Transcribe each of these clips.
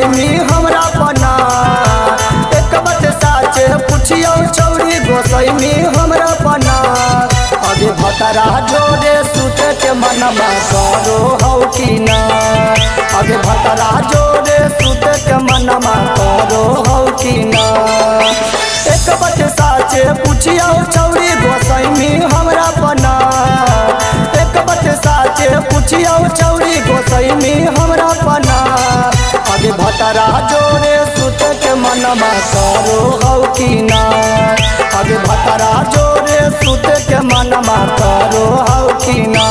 गोसैनी हमरा पना। एक बात साचे पुछियो छौरी गोसैनी हमरा पना। अगे भतरा जोरे सुते के मनमा करो हौ कि ना। अगे भतरा जोरे सुते के मनमा करो हौ कि ना। एक बात साचे पुछियो छौरी गोसैनी हमरा पना। एक बात साचे पुछियो छौरी गोसैनी हमरा पना। अगे भतरा जोरे सुते के मनमा करो हौ कि ना। अगे भतरा जोरे सुते के मनमा करो हौ कि ना।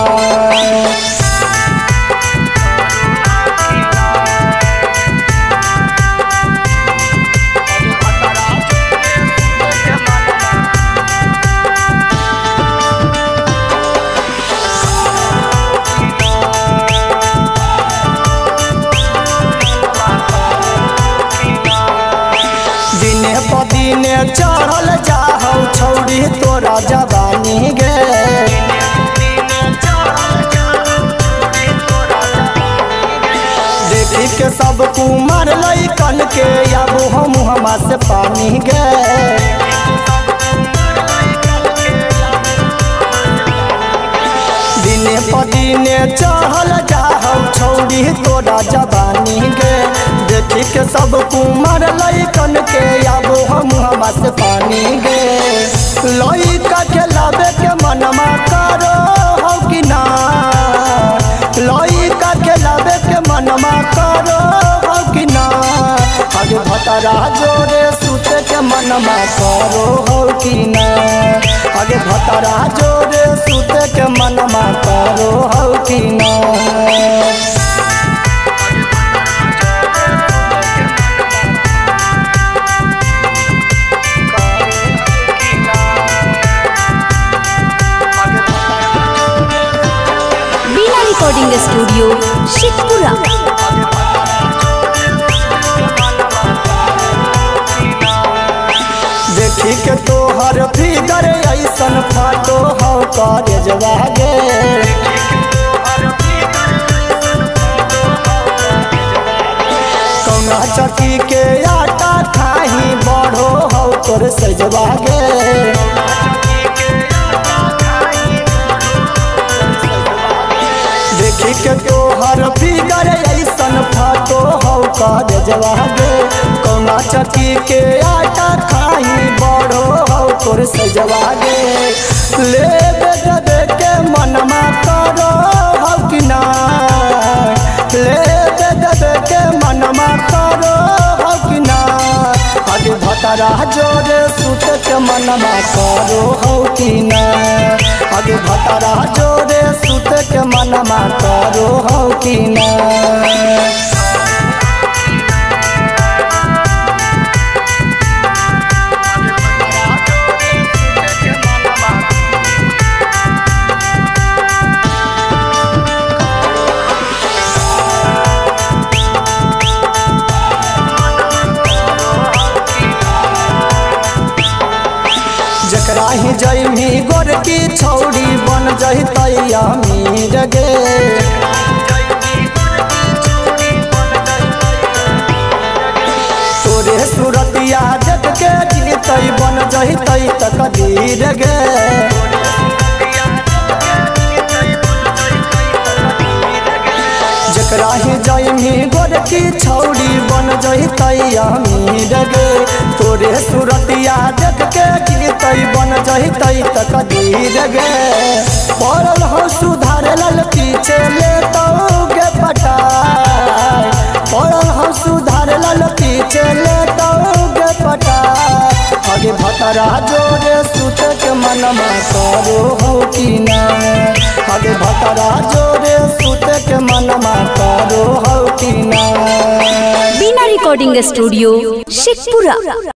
दिने प दिने चढ़ल जाहौ छौरी तोरा जवानी गे। देखी के सब कुमार लइकन के आबो हम हमा से पानी गे। दिने प दिने चढ़ल जाहौ छौरी तोरा जवानी गे। देखी के सब कुमार लइकन के आबो हम हमा से पानी गे। लइका के लाबे के मनमा करो हौ कि ना। लइका के लाबे के मनमा करो हौ कि ना। अगे भतरा जोरे सुते के मनमा करो हौ कि ना। अगे भतरा जोरे सुते के मनमा करो हौ कि ना। Recording studio Sheikhpura. देखी के तोहर फिगर ऐसन फाटो हौ करेजवा गे। कौना चक्की के आटा खाही बढ़ो हौ तोर सजवा गे। देखी के तोहर फिगर ऐसन फाटो हौ करेजवा गे। कौना चक्की के आटा खाही बढ़ो हौ तोर सजवा गे। लेबे देबे के मनमा करो हौ कि ना। लेबे देबे के मनमा करो हौ कि ना। अगे भतरा जोरे सुते के मनमा करो हौ कि ना। अगे भतरा जोरे सुते के मनमा करो हौ कि ना। जकरा ही जइमी गोरकी छौरी बन जइतै अमीर गे। तोरे सूरतिया देख के जीतै बन जइतै तकदीर गे। जकरा ही जइमी गोरकी छौरी बन जइतै अमीर गे। तोरे सूरतिया देख के जीतै बन जइतै तकदीर गे। पड़ल हौ सुधार लाल पीछे ले तौ गे पटाए। पड़ल हौ सुधार लाल पीछे ले तौ गे पटाए। अगे भतरा जोरे सुते के मनमा करो हौ कि ना। अगे भतरा जोरे सुते के मनमा करो हौ कि ना। बीना रिकॉर्डिंग स्टूडियो शेखपुरा।